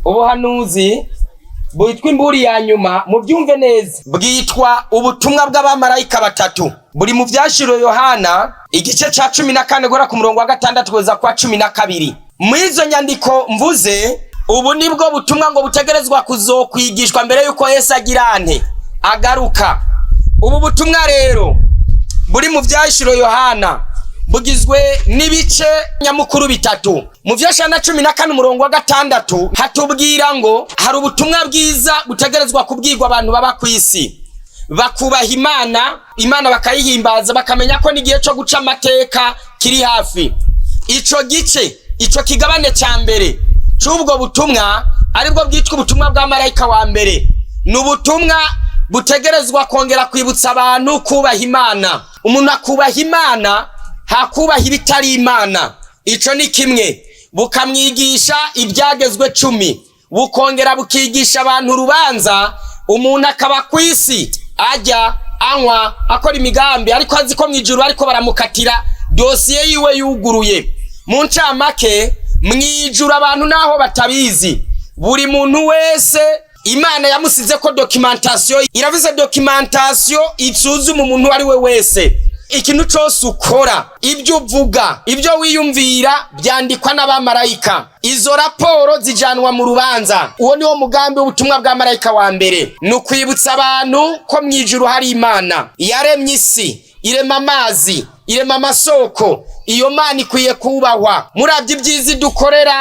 Ubuhanuzi bwitwa imburi ya nyuma, mubyumve neza, bwitwa ubutumwa bw'abamarayika batatu. Buri mu Vyashiro Yohana igice ca 14 guhera ku murongo wa 6 kugeza kwa 12. Muri izo nyandiko mvuze, ubu nibwo butumwa ngo butegerezwa kuzokwigishwa mbere y'uko Yesu agira ante? Agaruka. Ubu butumwa rero buri mu Vyashiro Yohana bugizwe n'ibice nyamukuru bitatu. Mu Vyashana 14 umurongo wa 6 hatubwira ngo hari ubutumwa bwiza butegerezwa kubwirwa abantu baba ku isi, bakubaha Imana, Imana bakayihimbaza, bakamenya ko n'igihe cyo guca amateka kiri hafi. Ico gice, ico kigabane ca mbere c'ubwo butumwa, aribwo bwitwa ubutumwa bwa marayika wa mbere, ni ubutumwa butegerezwa kongera kwibutsa abantu kubaha Imana. Umuntu akubaha Imana, hakubaha ibitari Imana. Ico ni kimwe. Bukamwigisha ibyagezwe 10, bukongera bukigisha abantu urubanza. Umuntu akaba ku isi ajya, anywa, akora imigambi, ariko azi ko mu ijuru ariko baramukatira, dosiye yiwe yuguruye. Mu ncamake, mu ijuru abantu naho batabizi, buri muntu wese Imana yamusize ko documentation. Iravuze documentation isuzuma umuntu uwo ari we wese. Ikintu cose ukora, ibyo uvuga, ibyo wiyumvira, byandikwa n'abamarayika. Izo raporo zijanwa mu rubanza. Uwo niwo mugambi w'ubutumwa bwa marayika wa mbere, ni ukwibutsa abantu ko mu ijuru hari Imana yaremye isi, irema amazi, irema amasoko. Iyo Mana ikwiye kubahwa. Murabye ibyiza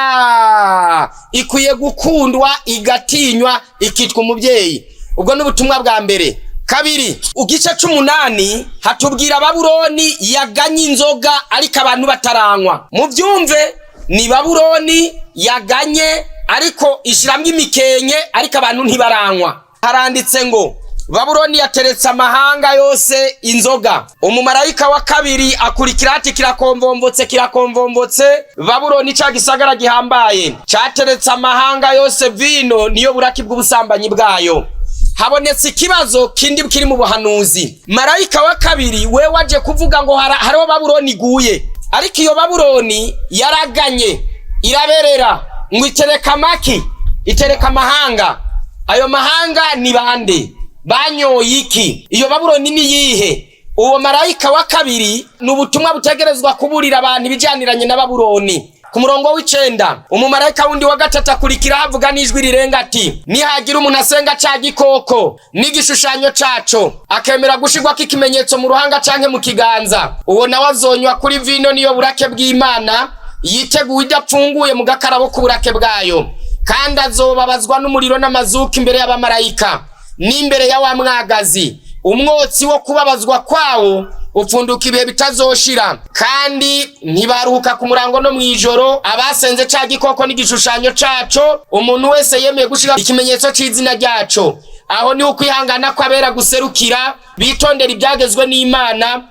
idukorera, ikwiye gukundwa, igatinywa, ikitwa umubyeyi. Ubwo ni ubutumwa bwa mbere. Kabiri, igice c'umunani hatubwira Babuloni yaganye inzoga ariko abantu bataranywa. Mubyumve, ni Babuloni yaganye ariko ishiramwo imikenke, ariko abantu ntibaranywa. Haranditse ngo Babuloni yateretse amahanga yose inzoga. Umumarayika wa kabiri akurikira ati: "Kirakombombotse, kirakombombotse Babuloni, ca gisagara gihambaye cateretse amahanga yose vino, niyo buraki bw'ubusambanyi bwayo." Habonetse ikibazo kindi kiri mu buhanuzi. Marayika wa kabiri we waje kuvuga ngo hariho Babuloni iguye, ariko iyo Babuloni yaraganye, iraberera, ngo itereka amaki? Itereka amahanga. Ayo mahanga ni bande? Banyoye iki? Iyo Babuloni ni yihe? Uwo marayika wa kabiri ni ubutumwa butegerezwa kuburira abantu ibijaniranye na Babuloni. Ku murongo w'9, umumarayika wundi wa gatatu akurikira havuga n'ijwi rirenga ati: "Nihagira umuntu asenga ca gikoko n'igishushanyo caco, akemera gushirwako ikimenyetso mu ruhanga canke mu kiganza, uwo nawe azonywa kuri vino niyo burake bw'Imana yiteguye idapfunguye mu gakarabo k'uburake bwayo, kandi azobabazwa n'umuriro n'amazuka imbere y'abamarayika n'imbere ya wa mwagazi. Umwotsi wo kubabazwa kwawo upfunduka ibihe bitazoshira, kandi ntibaruhuka ku murango no mw'ijoro abasenze ca gikoko n'igishushanyo caco, umuntu wese yemeye gushira ikimenyetso c'izina ryaco." Aho niho ukwihangana kw'abera guserukira, bitondera ibyagezwe n'Imana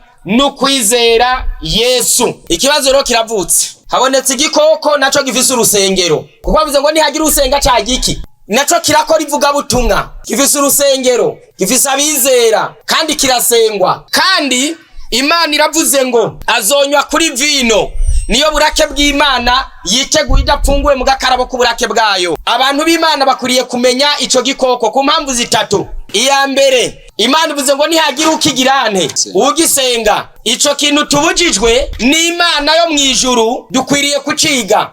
n'ukwizera Yesu. Ikibazo rero kiravutse. Habonetse igikoko naco gifise urusengero, kuko bavuze ngo nihagira usenga ca giki, naco kirakora ivugabutumwa, gifise urusengero, gifise abizera, kandi kirasengwa. Kandi Imana iravuze ngo azonywa kuri vino niyo burake bw'Imana yiteguye idapfunguwe mu gakarabo k'uburake bwayo. Abantu b'Imana bakwiriye kumenya ico gikoko ku mpamvu zitatu. Iya mbere, Imana ivuze ngo nihagira ukigirante, ugisenga, ico kintu tubujijwe n'Imana yo mw'ijuru, dukwiriye kuciga.